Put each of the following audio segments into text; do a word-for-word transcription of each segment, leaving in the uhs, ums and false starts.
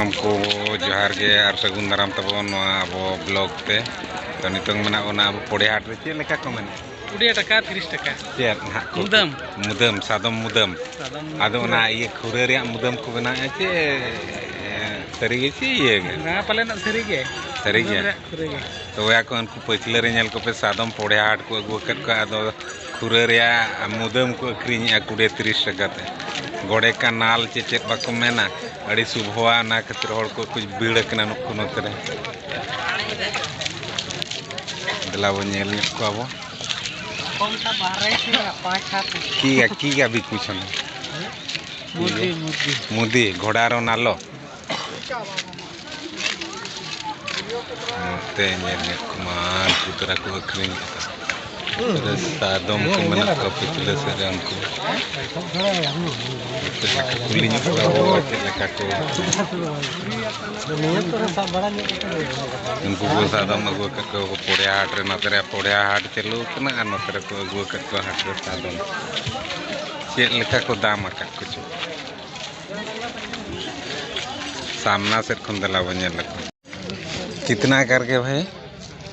ᱩᱱᱠᱩ ᱡᱚᱦᱟᱨ ᱜᱮ ᱟᱨ ᱥᱟᱹᱜᱩᱱ ᱫᱟᱨᱟᱢ ᱛᱟᱵᱚᱱ ᱱᱚᱣᱟ ᱟᱵᱚ ᱵᱞᱚᱜ ᱛᱮ᱾ ᱛᱚ, ᱱᱤᱛᱚᱝ ᱢᱮᱱᱟᱜ ᱵᱚᱱᱟ ᱟᱵᱚ ᱯᱚᱲᱮ ᱦᱟᱴ ᱨᱮ᱾ ᱪᱮᱫ ᱞᱮᱠᱟ ᱠᱚ ᱢᱮᱱᱟ? ᱠᱩᱲᱤ ᱴᱟᱠᱟ, ᱛᱤᱨᱤᱥ ᱴᱟᱠᱟ᱾ ᱪᱮᱫ ᱱᱟᱦᱟᱜ ᱠᱚ? ᱢᱩᱫᱟᱹᱢ᱾ ᱢᱩᱫᱟᱹᱢ, ᱥᱟᱫᱚᱢ ᱢᱩᱫᱟᱹᱢ᱾ ᱥᱟᱫᱚᱢ ᱟᱫᱚ ᱢᱩᱫᱟᱹᱢ᱾ ᱚᱱᱟ ᱤᱭᱟᱹ ᱠᱷᱩᱨᱟᱹ ᱨᱮᱭᱟᱜ ᱢᱩᱫᱟᱹᱢ ᱠᱚ ᱵᱮᱱᱟᱣᱮᱫᱼᱟ ᱪᱮ, ᱮ, ᱥᱟᱹᱨᱤ ᱜᱮ ᱪᱮ ᱤᱭᱟᱹ ᱜᱮ? ᱱᱚᱣᱟ ᱯᱟᱞᱮᱱᱟᱜ ᱥᱟᱹᱨᱤ ᱜᱮ᱾ ᱥᱟᱹᱨᱤ ᱢᱩᱫᱟᱹᱢ ᱜᱮ? ᱨᱮᱭᱟᱜ ᱠᱷᱩᱨᱟᱹ ᱜᱮ᱾ ᱛᱚ ᱵᱚᱭᱦᱟ ᱠᱚ, ᱩᱱᱠᱩ ᱯᱟᱹᱪᱷᱞᱟᱹ ᱨᱮ ᱧᱮᱞ ᱠᱚᱯᱮ, ᱥᱟᱫᱚᱢ ᱯᱚᱲᱮ ᱦᱟᱴ ᱠᱚ ᱟᱹᱜᱩ ᱟᱠᱟᱫ ᱠᱚᱣᱟ᱾ ᱟᱫᱚ ᱠᱷᱩᱨᱟᱹ ᱨᱮᱭᱟᱜ ᱢᱩᱫᱟᱹᱢ ᱠᱚ ᱟᱹᱠᱷᱨᱤᱧᱮᱫᱼᱟ ᱠᱩᱲᱤ ᱛᱤᱨᱤᱥ ᱴᱟᱠᱟ ᱛᱮ᱾ ᱜᱚᱰᱮ ᱠᱟ ᱱᱟᱞ ᱪᱮ ᱪᱮᱫ ᱵᱟᱠᱚ ᱢᱮᱱᱟ, ᱟᱹᱰᱤ ᱥᱩᱵᱷᱚᱣᱟ, ᱚᱱᱟ ᱠᱷᱟᱹᱛᱤᱨ ᱦᱚᱲ ᱠᱚ ᱠᱩᱪ ᱵᱷᱤᱲ ᱟᱠᱟᱱᱟ ᱱᱩᱠᱩ ᱱᱚᱛᱮ ᱨᱮ᱾ ᱫᱮᱞᱟ ᱵᱚ ᱧᱮᱞ ᱧᱚᱜ ᱠᱚᱣᱟ ᱵᱚ᱾ ᱠᱚᱱ ᱥᱟ ᱵᱟᱦᱨᱮ ᱥᱮ ᱯᱟᱸᱪ ᱦᱟᱛ? ᱠᱤ ᱠᱤ ᱟᱵᱷᱤ ᱠᱩᱪᱷ ᱦᱚᱸ ᱢᱩᱫᱤ, ᱢᱩᱫᱤ᱾ ᱢᱩᱫᱤ, ᱜᱷᱚᱲᱟ ᱨᱚ ᱱᱟᱞᱚ᱾ ᱱᱚᱛᱮ ᱧᱮᱞ ᱧᱚᱜ ᱠᱚᱢᱟ, ᱩᱱᱠᱩ ᱛᱚᱨᱟ ᱠᱚ ᱟᱹᱠᱷᱨᱤᱧ ᱮᱫᱟ᱾ ᱥᱟᱫᱚᱢ ᱠᱚ ᱢᱮᱱᱟᱜ ᱠᱚᱣᱟ ᱯᱤᱪᱷᱞᱟᱹ ᱥᱮᱫ ᱨᱮ ᱩᱱᱠᱩ᱾ ᱪᱮᱫ ᱞᱮᱠᱟ ᱠᱩᱞᱤ ᱧᱚᱜ ᱠᱚᱣᱟ ᱵᱚ, ᱪᱮᱫ ᱞᱮᱠᱟ ᱠᱚ᱾ ᱩᱱᱠᱩ ᱠᱚ ᱥᱟᱫᱚᱢ ᱟᱹᱜᱩ ᱟᱠᱟᱫ ᱠᱚᱣᱟ ᱠᱚ ᱯᱚᱲᱮᱭᱟ ᱦᱟᱴ ᱨᱮ, ᱱᱚᱛᱮ ᱨᱮ ᱯᱚᱲᱮᱭᱟ ᱦᱟᱴ ᱪᱟᱹᱞᱩ ᱟᱠᱟᱱᱟ ᱟᱨ ᱱᱚᱛᱮ ᱨᱮᱠᱚ ᱟᱹᱜᱩ ᱟᱠᱟᱫ ᱠᱚᱣᱟ ᱦᱟᱴ ᱨᱮ ᱥᱟᱫᱚᱢ᱾ ᱪᱮᱫ ᱞᱮᱠᱟ ᱠᱚ ᱫᱟᱢ ᱟᱠᱟᱫ ᱠᱚᱪᱚ᱾ ᱥᱟᱢᱱᱟ ᱥᱮᱫ ᱠᱷᱚᱱ ᱫᱮᱞᱟ ᱵᱚᱱ ᱧᱮᱞ ᱞᱮᱠᱚ᱾ कितना करके भाई?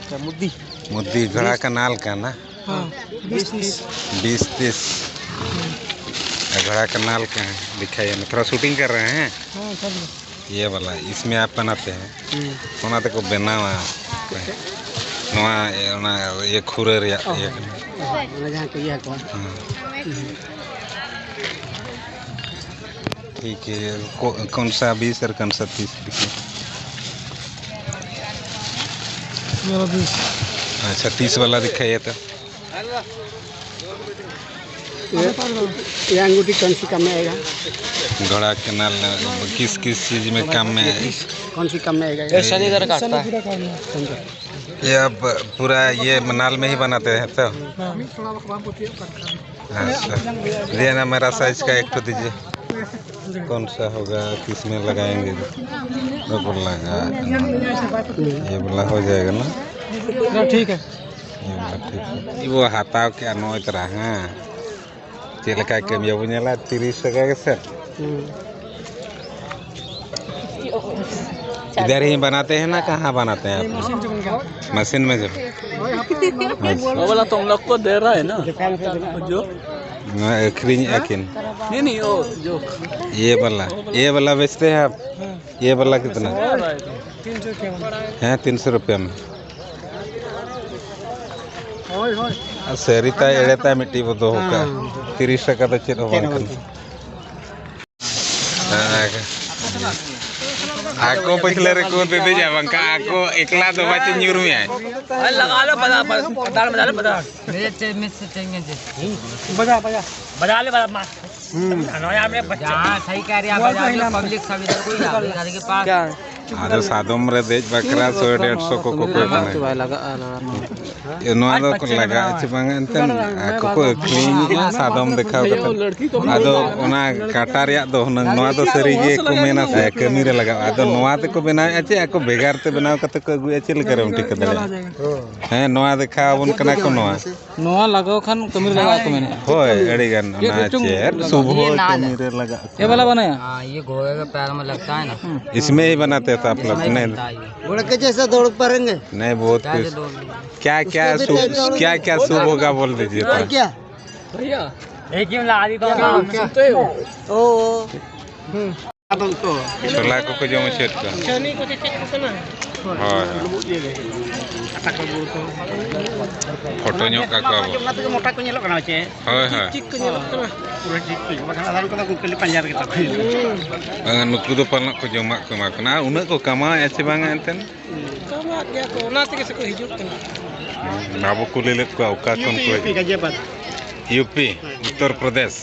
क्या मुद्दी? मुद्दी घड़ा का नाल का ना? हाँ, बीस तीस। बीस तीस। घड़ा का नाल का है, दिखाइए ना, थोड़ा शूटिंग कर रहे हैं। हाँ, कर लो। ये वाला, इसमें आप बनाते हैं? ᱦᱩᱸ᱾ ᱚᱱᱟ ᱛᱮᱠᱚ ᱵᱮᱱᱟᱣᱟ᱾ ᱱᱚᱣᱟ, ᱚᱱᱟ ᱤᱭᱟᱹ ᱠᱷᱩᱨᱟᱹ ᱨᱮᱭᱟᱜ ᱤᱭᱟᱹ ᱠᱟᱱᱟ᱾ ᱚᱱᱟ ᱡᱟᱦᱟᱸ ᱠᱚ ᱤᱭᱟᱹ ᱠᱚᱣᱟ᱾ ᱦᱮᱸ᱾ ठीक है, को-, कौन सा बीस और कौन सा तीस लिखे? मेरा बीस। अच्छा, तीस वाला दिखाइए तो। ये, ये अंगूठी कौन सी काम में आएगा? घोड़ा के नाल, किस किस चीज में काम में है? कौन सी काम में आएगा? ये शनि ग्रह काटता है। ये अब पूरा ये नाल में ही बनाते हैं तो? हाँ। अच्छा, ये ना मेरा साइज का एक ठो दीजिए। कौन सा होगा, किस में लगाएंगे? डबल लगा, ये वाला हो जाएगा ना? हाँ, ठीक है। ये वाला ठीक है। वो ᱦᱟᱛᱟᱣ ᱠᱮᱜᱼᱟ ᱱᱚᱜᱼᱚᱭ ᱛᱚᱨᱟ, ᱦᱮᱸ᱾ ᱪᱮᱫ ᱞᱮᱠᱟᱭ ᱠᱟᱹᱢᱤᱭᱟ ᱵᱚᱱ ᱧᱮᱞᱟ, ᱛᱤᱨᱤᱥ ᱴᱟᱠᱟ ᱜᱮᱥᱮ? ᱦᱩᱸ᱾ इधर ही बनाते हैं ना, कहाँ बनाते हैं आप? मशीन में जब। अच्छा। वो वाला तो हम लोग को दे रहा है ना। जो ᱟᱹᱠᱷᱨᱤᱧᱮᱜᱼᱟ ᱠᱤᱱ। नहीं, नहीं, वो जो ये वाला, ये वाला बेचते हैं आप? ये वाला कितना? दे रहा है तो। हैं, तीन सौ रुपया में। ᱟᱨ ᱥᱟᱹᱨᱤ ᱛᱟᱭ ᱮᱲᱮ ᱛᱟᱭ ᱢᱤᱫᱴᱤᱡ ᱵᱚ ᱫᱚᱦᱚ ᱠᱟᱜᱼᱟ᱾ ᱦᱮᱸ᱾ ᱛᱤᱨᱤᱥ ᱴᱟᱠᱟ ᱫᱚ ᱪᱮᱫ ᱦᱚᱸ ᱵᱟᱝ ᱠᱟᱱᱟ᱾ ᱦᱮᱸ᱾ ᱟᱠᱚ ᱯᱟᱹᱪᱷᱞᱟᱹ ᱨᱮᱠᱚ ᱫᱮᱫᱮᱡᱟ, ᱵᱟᱝᱠᱷᱟᱱ ᱟᱠᱚ ᱮᱠᱞᱟ ᱫᱚ ᱵᱟᱪᱚ ᱧᱩᱨ ᱢᱮᱭᱟᱭ᱾ ᱞᱟᱜᱟᱣ ᱞᱮ ᱵᱟᱫᱟ, ᱵᱟᱫᱟ, ᱵᱟᱫᱟ, ᱵᱟᱫᱟ᱾ ᱢᱤᱫ ᱥᱮ ᱪᱮᱫ ᱜᱮ ᱪᱮᱫ? ᱵᱟᱡᱟ, ᱵᱟᱡᱟ᱾ ᱵᱟᱡᱟ ᱞᱮ ᱵᱟᱫᱟ, ᱢᱟ᱾ ᱦᱩᱸ᱾ ᱱᱚᱣᱟ ᱟᱢ ᱨᱮ ᱵᱟᱪᱟ᱾ ᱡᱟᱦᱟᱸ ᱥᱟᱦᱤ ᱠᱟ ᱨᱮᱭᱟ, ᱵᱟᱡᱟ ᱞᱮ ᱯᱟᱵᱽᱞᱤᱠ ᱥᱟᱵᱤ ᱠᱚ ᱭᱟ, ᱟᱫᱷᱤ ᱠᱮ ᱯᱟᱥ᱾ ᱟᱫᱚ ᱥᱟᱫᱚᱢ ᱨᱮ ᱫᱮᱡ ᱵᱟᱠᱷᱨᱟ ᱥᱚᱭ ᱰᱮᱲᱥᱚ ᱠᱚ ᱠᱚᱠᱚᱭ ᱠᱟᱱᱟ᱾ ᱵᱟᱭ ᱞᱟᱜᱟᱜᱼᱟ ᱱᱚᱣᱟ᱾ ᱮ, ᱱᱚᱣᱟ ᱫᱚ ᱞᱟᱜᱟᱜᱼᱟ ᱪᱮ ᱵᱟᱝᱟ ᱮᱱᱛᱮᱫ, ᱟᱠᱚ ᱠᱚ ᱟᱹᱠᱷᱨᱤᱧᱮᱜᱼᱟ ᱥᱟᱫᱚᱢ ᱫᱮᱠᱷᱟᱣ ᱠᱟᱛᱮ᱾ ᱟᱫᱚ ᱚᱱᱟ ᱠᱟᱴᱟ ᱨᱮᱭᱟᱜ ᱫᱚ ᱦᱩᱱᱟᱹᱝ, ᱱᱚᱣᱟ ᱫᱚ ᱥᱟᱹᱨᱤ ᱜᱮ ᱠᱚ ᱢᱮᱱᱟ ᱥᱮ ᱠᱟᱹᱢᱤ ᱨᱮ ᱞᱟᱜᱟᱜᱼᱟ᱾ ᱟᱫᱚ ᱱᱚᱣᱟ ᱛᱮᱠᱚ ᱵᱮᱱᱟᱣᱮᱫᱼᱟ ᱪᱮ ᱟᱠᱚ ᱵᱷᱮᱜᱟᱨ ᱛᱮ ᱵᱮᱱᱟᱣ ᱠᱟᱛᱮ ᱠᱚ ᱟᱹᱜᱩᱭᱟ, ᱪᱮᱫ ᱞᱮᱠᱟ ᱨᱮᱢ ᱴᱷᱤᱠᱟᱹ ᱫᱟᱲᱮᱭᱟᱜᱼᱟ? ᱦᱮᱸ, ᱱᱚᱣᱟ ᱫᱮᱠᱷᱟᱣ ᱟᱵᱚᱱ ᱠᱟᱱᱟ ᱠᱚ ᱱᱚᱣᱟ᱾ ᱱᱚᱣᱟ ᱞᱟᱜᱟᱣ ᱠᱷᱟᱱ ᱠᱟᱹᱢᱤ ᱨᱮ ᱞᱟᱜᱟᱜ ᱠᱚ ᱢᱮᱱᱮᱫᱼᱟ᱾ ᱦᱳᱭ, ᱟᱹᱰᱤ ᱜᱟᱱ ᱪᱮᱫ ᱚᱱᱟ ᱪᱚᱝ ᱪᱮᱫ ᱞᱟᱜᱟᱜᱼᱟ? ᱥᱩᱵᱷ ᱦᱳᱭ ᱠᱟᱹᱢᱤ ᱨᱮ ᱞᱟᱜᱟᱜ ᱠᱟᱱᱟ᱾ ये वाला बनाया? हाँ, ये घोड़े के पैर में लगता है ना। इसमें ही बनाते हैं तो आप लोग? इसमें ही नहीं, बनता है ये। घोड़े के जैसा दौड़ पाएंगे? नहीं, बहुत पहले कुछ। दौड़ लिया। क्या क्या उसके भी शुभ, तेज दौड़ क्या क्या शुभ होगा बोल दीजिए तो। और क्या? भैया, एक ही मिला आदि को क्या नाम क्या? सुनते हो? ओ, ओ। हम्म। ᱟᱫᱚ ᱩᱛᱩ᱾ ᱪᱷᱳᱞᱟ ᱠᱚᱠᱚ ᱡᱚᱢ ᱦᱚᱪᱚᱭᱮᱫ ᱠᱚᱣᱟ᱾ ᱪᱷᱟᱹᱱᱤ ᱠᱚ ᱪᱮᱫ ᱠᱚ ᱠᱟᱱᱟ? ᱦᱳᱭ, ᱦᱳᱭ᱾ ᱟᱴᱟ ᱠᱚ ᱜᱩᱲ ᱠᱚ᱾ ᱯᱷᱳᱴᱳ ᱧᱚᱜ ᱠᱟᱠᱚᱣᱟ ᱵᱚ᱾ ᱚᱱᱟ ᱛᱮᱜᱮ ᱢᱚᱴᱟ ᱠᱚ ᱧᱮᱞᱚᱜ ᱠᱟᱱᱟ ᱪᱮ? ᱦᱳᱭ, ᱦᱳᱭ᱾ ᱪᱤᱠ ᱠᱚ ᱧᱮᱞᱚᱜ ᱠᱟᱱᱟ᱾ ᱯᱩᱨᱟᱹ ᱪᱤᱠ ᱠᱚ ᱧᱮᱞᱚᱜ ᱠᱟᱱᱟ᱾ ᱟᱫᱚ ᱩᱱᱠᱩ ᱫᱚ ᱠᱷᱟᱹᱞᱤ ᱯᱟᱸᱡᱟ ᱨᱮᱜᱮ ᱛᱟᱠᱚ ᱦᱩᱭᱩᱜᱼᱟ᱾ ᱦᱩᱸ᱾ ᱵᱟᱝᱟ, ᱱᱩᱠᱩ ᱫᱚ ᱯᱟᱞᱮᱱᱚᱜ ᱠᱚ ᱡᱚᱢᱟᱜ ᱠᱚ ᱮᱢᱟ ᱠᱚ ᱠᱟᱱᱟ᱾ ᱟᱨ ᱩᱱᱟᱹᱜ ᱠᱚ ᱠᱟᱢᱟᱣᱮᱫᱼᱟ ᱪᱮ ᱵᱟᱝᱟ ᱮᱱᱛᱮᱫ? ᱠᱟᱢᱟᱣᱮᱫ ᱜᱮᱭᱟ ᱠᱚ, ᱚᱱᱟ ᱛᱮᱜᱮ ᱥᱮᱠᱚ ᱦᱤᱡᱩᱜ ᱠᱟᱱᱟ᱾ ᱦᱩᱸ, ᱵᱟᱵᱚ ᱠᱩᱞᱤ ᱞᱮᱫ ᱠᱚᱣᱟ ᱚᱠᱟ ᱠᱷᱚᱱ ᱠᱚ ᱦᱤᱡᱩᱜ᱾ ᱜᱟᱡᱤᱭᱟᱵᱟᱫᱽ᱾ U P, Uttar Pradesh.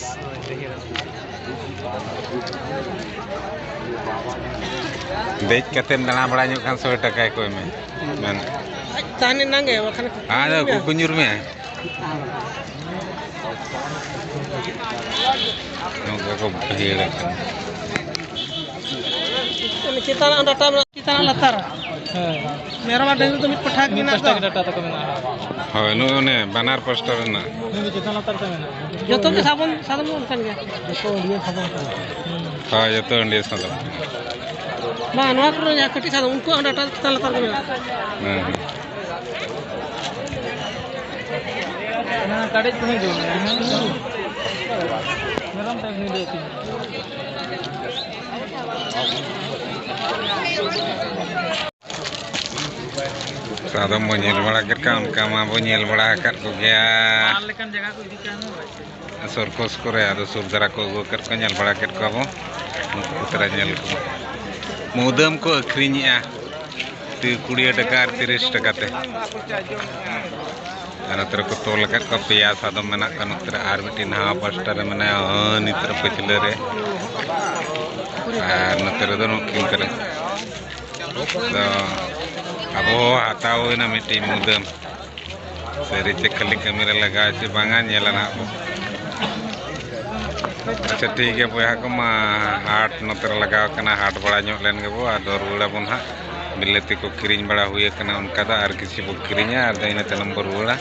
ᱫᱮᱡ ᱠᱟᱛᱮᱢ ᱫᱟᱬᱟ ᱵᱟᱲᱟ ᱧᱚᱜ ᱠᱷᱟᱱ ᱥᱚᱭ ᱴᱟᱠᱟᱭ ᱠᱚᱭ ᱢᱮ᱾ ᱢᱮᱱ᱾ ᱟᱡ ᱛᱟᱦᱮᱱ ᱮᱱᱟᱝ ᱜᱮ, ᱵᱟᱠᱷᱟᱱ ᱠᱩᱠᱩᱧ ᱟᱫᱚ ᱧᱩᱨ ᱢᱮᱭᱟ᱾ ᱠᱩᱠᱩᱧ ᱧᱩᱨ ᱢᱮᱭᱟ᱾ ᱱᱚᱝᱠᱟ ᱠᱚ ᱵᱷᱤᱲ ᱟᱠᱟᱱᱟ᱾ ᱪᱮᱛᱟᱱ ᱰᱟᱴᱟ ᱢᱮᱱᱟᱜᱼᱟ᱾ ᱪᱮᱛᱟᱱ ᱞᱟᱛᱟᱨ᱾ ᱦᱮᱸ᱾ ᱢᱮᱨᱚᱢ ᱟᱨ ᱰᱟᱹᱝᱨᱤ ᱫᱚ ᱢᱤᱫ ᱯᱟᱴᱷᱟ ᱜᱮ ᱢᱤᱫ ᱢᱮᱱᱟᱜ ᱯᱟᱥᱴᱟ ᱫᱚ᱾ ᱜᱮ ᱰᱟᱴᱟ ᱛᱟᱠᱚ ᱢᱮᱱᱟᱜᱼᱟ᱾ ᱦᱳᱭ, ᱱᱚᱜᱼᱚᱭ ᱚᱱᱮ ᱵᱟᱱᱟᱨ ᱯᱟᱥᱴᱟ ᱨᱮᱱᱟᱜ᱾ ᱱᱩᱭ ᱫᱚ ᱪᱮᱛᱟᱱ ᱞᱟᱛᱟᱨ ᱛᱮ ᱢᱮᱱᱟᱜᱼᱟ᱾ ᱡᱚᱛᱚ ᱜᱮ ᱥᱟᱵᱚᱱ, ᱥᱟᱵᱚᱱ ᱚᱱᱠᱟᱱ ᱜᱮᱭᱟ᱾ ᱡᱚᱛᱚ ᱦᱟᱹᱲᱭᱟᱹᱨ ᱥᱟᱵᱚᱱ ᱠᱟᱱᱟ᱾ ᱦᱳᱭ, ᱡᱚᱛᱚ ᱦᱟᱹᱲᱭᱟᱹᱨ ᱥᱟᱵᱚᱱ᱾ ᱵᱟᱝ, ᱱᱚᱣᱟ ᱠᱚᱨᱮ ᱡᱟᱦᱟᱸ ᱠᱟᱹᱴᱤᱡ ᱥᱟᱫᱚᱢ, ᱩᱱᱠᱩᱣᱟᱜ ᱰᱟᱴᱟ ᱪᱮᱛᱟᱱ ᱞᱟᱛᱟᱨ ᱜᱮ ᱢᱮᱱᱟᱜᱼᱟ᱾ ᱦᱮᱸ, ᱦᱮᱸ᱾ ᱚᱱᱟ ᱠᱟᱰᱮᱡ ᱠᱚ ᱦᱤᱡᱩᱜ ᱠᱟᱱᱟ, ᱦᱮᱸ? ᱢᱮᱨᱚᱢ ᱴᱟᱭᱤᱯ ᱦᱩᱭ ᱫᱟᱲᱮᱭᱟᱜ ᱠᱟᱱᱟ᱾ ᱥᱟᱫᱚᱢ ᱵᱚ ᱧᱮᱞ ᱵᱟᱲᱟ ᱠᱮᱫ ᱠᱚᱣᱟ, ᱚᱱᱠᱟ ᱢᱟᱵᱚ ᱧᱮᱞ ᱵᱟᱲᱟ ᱟᱠᱟᱫ ᱠᱚᱜᱮᱭᱟ᱾ ᱟᱨ ᱞᱮᱠᱟᱱ ᱡᱟᱭᱜᱟ ᱠᱚ ᱤᱫᱤ ᱠᱟᱱᱟ᱾ ᱥᱚᱨᱠᱚᱥ ᱠᱚᱨᱮ ᱟᱫᱚ ᱥᱩᱨ ᱫᱷᱟᱨᱟ ᱠᱚ ᱟᱹᱜᱩ ᱟᱠᱟᱫ ᱠᱚᱣᱟ, ᱧᱮᱞ ᱵᱟᱲᱟ ᱠᱮᱫ ᱠᱚᱣᱟ ᱵᱚ᱾ ᱱᱩᱠᱩ ᱠᱚ ᱛᱟᱨᱟ ᱧᱮᱞ ᱠᱚ᱾ ᱢᱩᱫᱟᱹᱢ ᱠᱚ ᱟᱹᱠᱷᱨᱤᱧᱮᱜᱼᱟ᱾ ᱛᱤ ᱠᱩᱲᱤ ᱴᱟᱠᱟ ᱟᱨ ᱛᱤᱨᱤᱥ ᱴᱟᱠᱟ ᱛᱮ᱾ ᱟᱨ ᱱᱚᱛᱮ ᱨᱮᱠᱚ ᱛᱚᱞ ᱟᱠᱟᱫ ᱠᱚᱣᱟ, ᱯᱮᱭᱟ ᱥᱟᱫᱚᱢ ᱢᱮᱱᱟᱜ ᱠᱚᱣᱟ ᱱᱚᱛᱮ ᱨᱮ, ᱟᱨ ᱢᱤᱫᱴᱤᱡ ᱱᱟᱣᱟ ᱯᱟᱥᱴᱟ ᱨᱮ ᱢᱮᱱᱟᱭᱟ, ᱦᱟᱹᱱᱤ ᱛᱟᱨᱟ ᱯᱟᱹᱪᱷᱞᱟᱹ ᱨᱮ᱾ ᱟᱨ ᱱᱚᱛᱮ ᱨᱮᱫᱚ ᱱᱩᱠᱤᱱ ᱛᱟᱨᱟ᱾ ᱟᱫᱚ ᱟᱵᱚ ᱦᱚᱸ ᱦᱟᱛᱟᱣ ᱦᱩᱭᱱᱟ ᱢᱤᱫᱴᱤᱡ ᱢᱩᱫᱟᱹᱢ᱾ ᱥᱟᱹᱨᱤ ᱪᱮ ᱠᱷᱟᱹᱞᱤ ᱠᱟᱹᱢᱤ ᱨᱮ ᱞᱟᱜᱟᱣ ᱪᱮ ᱵᱟᱝᱟ, ᱧᱮᱞᱟ ᱱᱟᱦᱟᱜ ᱵᱚ᱾ ᱟᱪᱪᱷᱟ, ᱴᱷᱤᱠ ᱜᱮᱭᱟ ᱵᱚᱭᱦᱟ ᱠᱚ, ᱢᱟ ᱦᱟᱴ ᱱᱚᱛᱮ ᱨᱮ ᱞᱟᱜᱟᱣ ᱠᱟᱱᱟ, ᱦᱟᱴ ᱵᱟᱲᱟ ᱧᱚᱜ ᱞᱮᱱ ᱜᱮᱵᱚ, ᱟᱫᱚ ᱨᱩᱣᱟᱹᱲ ᱟᱵᱚᱱ ᱦᱟᱸᱜ᱾ ᱵᱤᱞᱟᱹᱛᱤ ᱠᱚ ᱠᱤᱨᱤᱧ ᱵᱟᱲᱟ ᱦᱩᱭ ᱟᱠᱟᱱᱟ ᱚᱱᱠᱟ ᱫᱚ, ᱟᱨ ᱠᱤᱪᱷᱩ ᱵᱚ ᱠᱤᱨᱤᱧᱟ, ᱟᱨ ᱫᱚ ᱤᱱᱟᱹ ᱛᱟᱭᱱᱚᱢ ᱵᱚ ᱨᱩᱣᱟᱹᱲᱟ᱾